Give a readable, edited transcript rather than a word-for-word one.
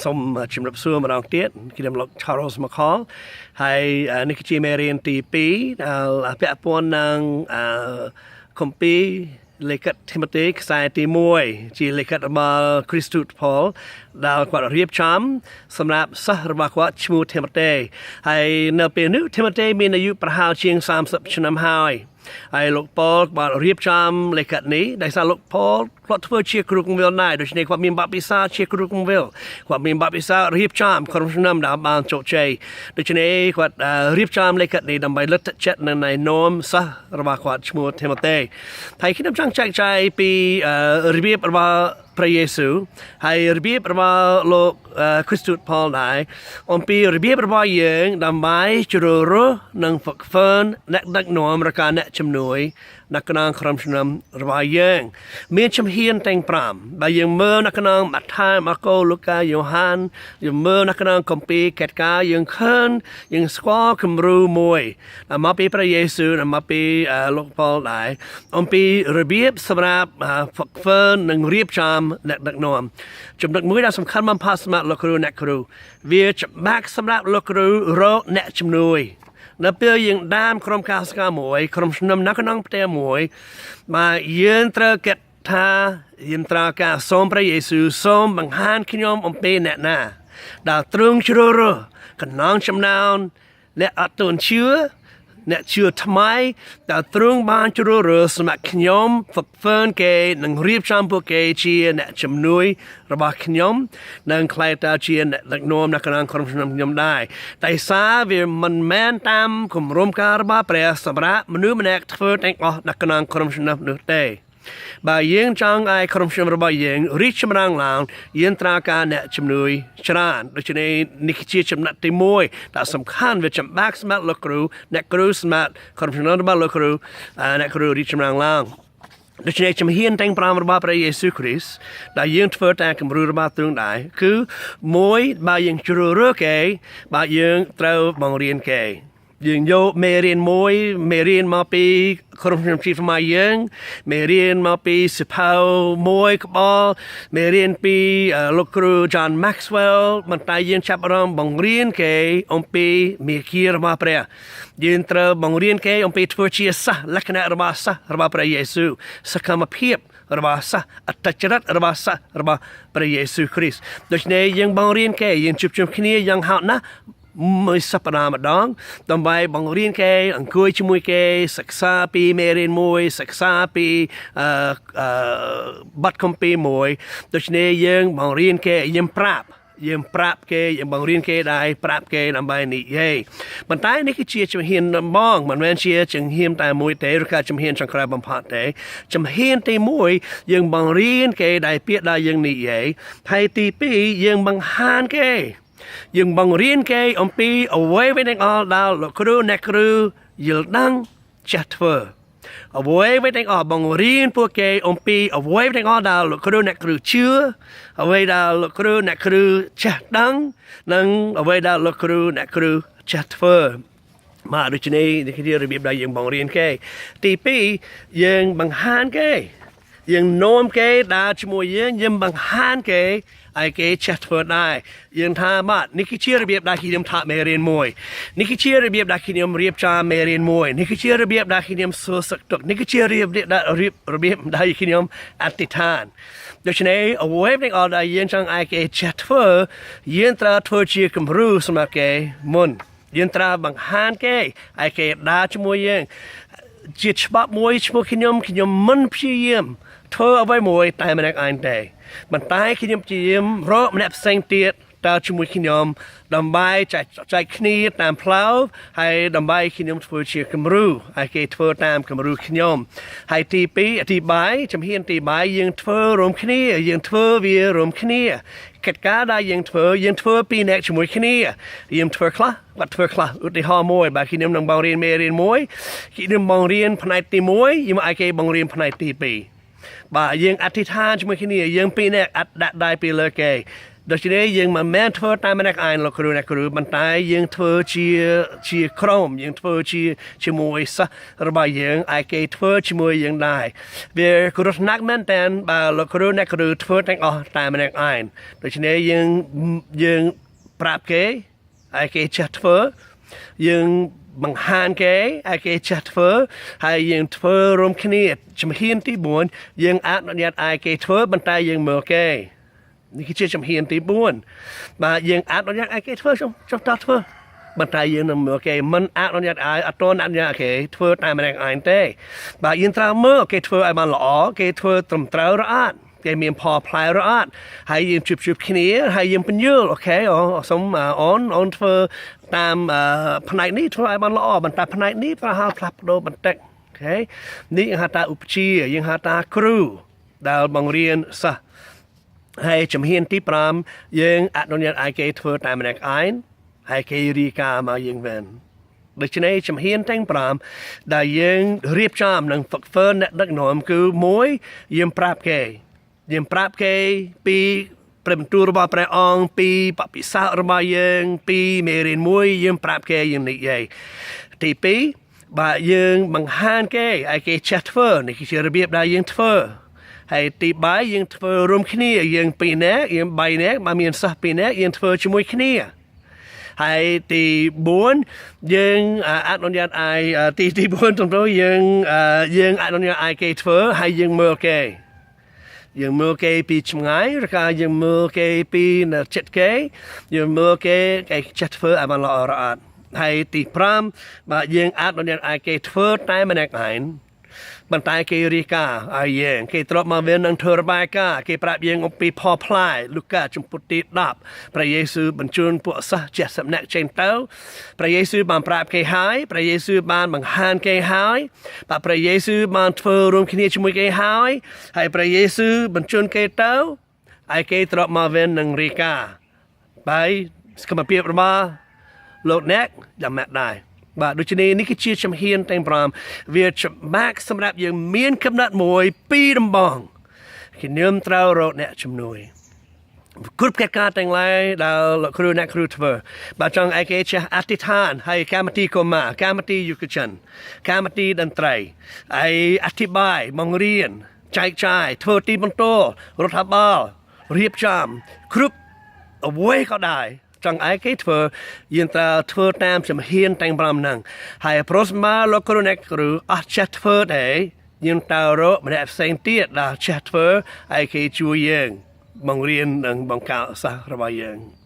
សូមជម្រាបសួរម្ដងទៀតខ្ញុំលោក Charles McCall ហើយនេះគឺជាមេរៀនទី2ដែលពាក់ព័ន្ធនឹងអឺគម្ពីរលិខិតធីម៉ូថេខ្សែទី1ជាលិខិតរបស់ Christus Paul ដែលគាត់រៀបចំសម្រាប់សិស្សរបស់គាត់ឈ្មោះធីម៉ូថេហើយនៅពេលនេះធីម៉ូថេមានអាយុប្រហែលជាង30ឆ្នាំហើយហើយលោកប៉ូលបានរៀបចំលិខិតនេះដោយសារលោកប៉ូលគាត់ធ្វើជាគ្រូគង្វាលដែរដូច្នេះគាត់មានបទពិសោធន៍ជាគ្រូគង្វាលគាត់មានបទពិសោធន៍រៀបចំក្រុមជំនុំដែលបានជោគជ័យដូច្នេះគាត់រៀបចំលិខិតនេះដើម្បីលើកទឹកចិត្តនិងណែនាំសិស្សរបស់គាត់ឈ្មោះធីម៉ូថេហើយខ្ញុំចង់ចែកចាយពីរបៀបរបស់ព្រះយេស៊ូវហើយរបៀបរបស់លោកគ្រីស្ទូតផលដែរអំពីរបៀបរបស់យើងដើម្បីជ្រើសរើសនិងហ្វឹកហ្វឺនអ្នកដឹកនាំឬក៏អ្នកជំនួយនៅក្នុងក្រុមជំនុំរបស់យើង មានជំហានទាំង5បើយើងមើលនៅក្នុងម៉ាថាយម៉ាកូលូកាយ៉ូហានយើងមើលនៅក្នុងគម្ពីរកិច្ចការយើងឃើញយើងស្គាល់គំរូមួយដែលមកពីព្រះយេស៊ូវដែលមកពីលោកប៉ូលដែរអំពីរបៀបសម្រាប់ហ្វឹកហ្វឺននិងរៀបចំអ្នកដឹកនាំចំណុចមួយដែលសំខាន់បំផុតសម្រាប់លោកគ្រូអ្នកគ្រូវាច្បាស់សម្រាប់លោកគ្រូរកអ្នកជំនួយនៅពេលយើងដាមក្រុមកោសិកាមួយក្រុមជំនុំនៅក្នុងផ្ទះមួយបាទយើងត្រូវគិតថាយើងត្រូវការសូមព្រះយេស៊ូវសូមបង្ហាញខ្ញុំអំពីអ្នកណាដែលទ្រង់ជ្រើសរើសកណ្ដងចំណោមអ្នកអត់ទាន់ជឿអ្នកជឿថ្មីដែលទ្រង់បានជ្រើសរើសសម្រាប់ខ្ញុំហ្វឹកហ្វឺនគេនិងរៀបចំពួកគេជាអ្នកជំនួយរបស់ខ្ញុំនិងក្លាយទៅជាអ្នកដឹកនាំនៅក្នុងក្រុមជំនុំខ្ញុំដែរតែសារវាមិនមែនតាមគម្រោងការរបស់ព្រះសម្រាប់មនុស្សម្នាក់ធ្វើទាំងអស់នៅក្នុងក្រុមជំនុំនោះទេបើយើងចង់ឲ្យក្រុមជំនុំរបស់យើងរីកចម្រើនឡើងយើងត្រូវការអ្នកជំនួយច្រើនដូច្នេះនេះគឺជាចំណុចទី1ដែលសំខាន់វាចាំបាច់សម្រាប់លោកគ្រូអ្នកគ្រូសម្រាប់ក្រុមជំនុំរបស់លោកគ្រូអ្នកគ្រូរីកចម្រើនឡើងដូច្នេះជំហានទាំង5របស់ព្រះយេស៊ូវគ្រីស្ទដែលយើងធ្វើតាមគំរូរបស់ទ្រង់ដែរគឺមួយបើយើងជ្រើសរើសគេបើយើងត្រូវបង្រៀនគេយើងយកមេរៀនមួយមេរៀនមកពីក្រុមជំនុំជីថ្មីយើងមេរៀនមកពីសិភៅមួយក្បលមេរៀនពីលោកគ្រូ John Maxwell បន្តែយើងចាប់អារម្មណ៍បង្រៀនគេអំពីមេគារបស់ព្រះយើងត្រូវបង្រៀនគេអំពីធ្វើជាសិស្សលក្ខណៈរបស់សិស្សរបស់ព្រះយេស៊ូវសកម្មភាពរបស់សិស្សអត្តចរិតរបស់សិស្សរបស់ព្រះយេស៊ូវគ្រីស្ទដូច្នេះយើងបង្រៀនគេយើងជួបជុំគ្នាយ៉ាងហោចណាស់មួយសប្តាហ៍ម្ដងដើម្បីបង្រៀនគេអង្គុយជាមួយគេសិក្សាពីមេរៀនមួយសិក្សាពីអឺអឺបទគម្ពីរមួយដូច្នេះយើងបង្រៀនគេយើងប្រាប់យើងប្រាប់គេយើងបង្រៀនគេដែរប្រាប់គេដើម្បីនិយាយប៉ុន្តែនេះគឺជាជំហានដំបូងមិនមែនជាជំហានតែមួយទេឬក៏ជំហានចុងក្រោយបំផុតទេជំហានទី1យើងបង្រៀនគេដែលពាក្យដែលយើងនិយាយហើយទី2យើងបង្ហាញគេយើងបង្រៀនគេអំពីអ្វីៗទាំងអស់ដែលលោកគ្រូអ្នកគ្រូយល់ដឹងចេះធ្វើអ្វីៗទាំងអស់បង្រៀនពួកគេអំពីអ្វីទាំងអស់ដែលលោកគ្រូអ្នកគ្រូជឿអ្វីដែលលោកគ្រូអ្នកគ្រូចេះដឹងនិងអ្វីដែលលោកគ្រូអ្នកគ្រូចេះធ្វើបាទដូច្នេះនេះគឺជារបៀបដែលយើងបង្រៀនគេទី2យើងបង្ហាញគេយើងនាំគេដើរជាមួយយើងយើងបង្ហាញគេឲ្យគេចេះធ្វើដែរយើងថាបាទនេះគឺជារបៀបដែលខ្ញុំថាមេរៀនមួយនេះគឺជារបៀបដែលខ្ញុំរៀបចំមេរៀនមួយនេះគឺជារបៀបដែលខ្ញុំសួរសុខទុក្ខនេះគឺជារបៀបដែលរៀបរបៀបដែលខ្ញុំអធិដ្ឋានដូច្នេះអ្វីទាំងអស់ដែលយើងចង់ឲ្យគេចេះធ្វើយើងត្រូវធ្វើជាគំរូសម្រាប់គេមុនយើងត្រូវបង្ហាញគេឲ្យគេដើរជាមួយយើងជាច្បាប់មួយឈ្មោះខ្ញុំខ្ញុំមិនព្យាយាមធ្វើអ្វីមួយតែម្នាក់ឯងទេប៉ុន្តែខ្ញុំព្យាយាមរកម្នាក់ផ្សេងទៀតតើជាមួយខ្ញុំដើម្បីចែកចែកគ្នាតាមផ្លូវហើយដើម្បីខ្ញុំធ្វើជាគំរូហើយគេធ្វើតាមគំរូខ្ញុំហើយទី2អធិប្បាយជំហានទី3យើងធ្វើរួមគ្នាយើងធ្វើវារួមគ្នាកិច្ចការដែលយើងធ្វើយើងធ្វើពីរនាក់ជាមួយគ្នាយើងធ្វើខ្លះគាត់ធ្វើខ្លះឧទាហរណ៍មួយបើខ្ញុំនឹងបង្រៀនមេរៀនមួយខ្ញុំបង្រៀនផ្នែកទី1យើងឲ្យគេបង្រៀនផ្នែកទី2បាទយើងអធិដ្ឋានជាមួយគ្នាយើងពីរនាក់អត់ដាក់ដៃពីលើគេ ដូច្នេះយើងមិនមែនធ្វើតាមម្នាក់ឯងលោកគ្រូអ្នកគ្រូប៉ុន្តែយើងធ្វើជាជាក្រុមយើងធ្វើជាជាមួយសិស្សរបស់យើងឲ្យគេធ្វើជាមួយយើងដែរវាគ្រោះថ្នាក់មែនតើបើលោកគ្រូអ្នកគ្រូធ្វើទាំងអស់តាមម្នាក់ឯងដូច្នេះយើងយើងប្រាប់គេឲ្យគេចេះធ្វើយើងបង្ហាញគេឲ្យគេចេះធ្វើហើយយើងធ្វើរួមគ្នាជំហានទី4យើងអនុញ្ញាតឲ្យគេធ្វើប៉ុន្តែយើងមើលគេនេះគឺជាជំហានទី4បាទយើងអនុញ្ញាតឲ្យគេធ្វើចុះចុះតោះធ្វើប៉ុន្តែយើងនឹងមើលគេមិនអនុញ្ញាតឲ្យអត់ទាន់អនុញ្ញាតឲ្យគេធ្វើតាមម្នាក់ឯងទេបាទយើងត្រូវមើលគេធ្វើឲ្យបានល្អគេធ្វើត្រឹមត្រូវឬអត់គេមានផលផ្លែឬអត់ហើយយើងជួបជួបគ្នាហើយយើងពន្យល់okay អូសូមអូនអូនធ្វើតាមផ្នែកនេះធ្វើឲ្យបានល្អប៉ុន្តែផ្នែកនេះប្រហែលផ្លាស់ប្ដូរបន្តិច okay នេះយើងហៅថាឧបជាយើងហៅថាគ្រូដែលបង្រៀនសិស្សហើយជំហានទី5យើងអនុញ្ញាតឲ្យគេធ្វើតាមម្នាក់ឯងហើយគេរាយការណ៍មកយើងវិញដូច្នេះជំហានទាំង5ដែលយើងរៀបចំនិងហ្វឹកហ្វឺនអ្នកដឹកនាំគឺ1យើងប្រាប់គេយើងប្រាប់គេពីព្រះបន្ទូលរបស់ព្រះអង្គពីបពិសារបស់យើងពីមេរៀនមួយយើងប្រាប់គេយើងនិយាយទី2បាទយើងបង្ហាញគេឲ្យគេចេះធ្វើនេះគឺជារបៀបដែលយើងធ្វើហើយទី3យើងធ្វើរួមគ្នាយើង2នាក់យើង3នាក់បើមានសិស្ស2នាក់យើងធ្វើជាមួយគ្នាហើយទី4យើងអនុញ្ញាតឲ្យទីទី4ត្រង់ទៅយើងយើងអនុញ្ញាតឲ្យគេធ្វើហើយយើងមើលគេយើងមើលគេពីឆ្ងាយឬក៏យើងមើលគេពីនៅចិត្តគេយើងមើលគេគេចេះធ្វើឲ្យបានល្អរអត់ហើយទី5បាទយើងអនុញ្ញាតឲ្យគេធ្វើតែម្នាក់ឯងប៉ុន្តែគេរាយការណ៍ឲ្យយើងគេត្រឡប់មកវិញនឹងធ្វើរបាយការណ៍គេប្រាប់យើងអំពីផលផ្លែលូកាជំពូកទី10ព្រះយេស៊ូវបញ្ជូនពួកសិស្ស70នាក់ចេញទៅព្រះយេស៊ូវបានប្រាប់គេហើយព្រះយេស៊ូវបានបង្ហាញគេហើយបាទព្រះយេស៊ូវបានធ្វើរួមគ្នាជាមួយគេហើយហើយព្រះយេស៊ូវបញ្ជូនគេទៅហើយគេត្រឡប់មកវិញនឹងរាយការណ៍បាយសកម្មភាពរបស់លោកអ្នកយ៉ាងម៉េចដែរបាទដូច្នេះនេះគឺជាជំហានទាំង5វាច្បាស់សម្រាប់យើងមានកំណត់មួយពីរដំបងខ្ញុំត្រូវរកអ្នកជំនួយគ្រប់កិច្ចការទាំងឡាយដែលលោកគ្រូអ្នកគ្រូធ្វើបាទចង់ឲ្យគេចេះអធិដ្ឋានហើយកម្មវិធីកុមារកម្មវិធីយុវជនកម្មវិធីតន្ត្រីហើយអធិប្បាយបង្រៀនចែកចាយធ្វើទីបន្ទោរដ្ឋបាលរៀបចំគ្រប់អ្វីក៏ដែរចង់ឲ្យគេធ្វើយើងត្រូវធ្វើតាមជំហានទាំង5ហ្នឹងហើយប្រុសមកលោកគ្រូអ្នកគ្រូអត់ចេះធ្វើទេយើងត្រូវរកម្នាក់ផ្សេងទៀតដែលចេះធ្វើឲ្យគេជួយយើងបង្រៀននិងបង្កើតសិស្សរបស់យើង។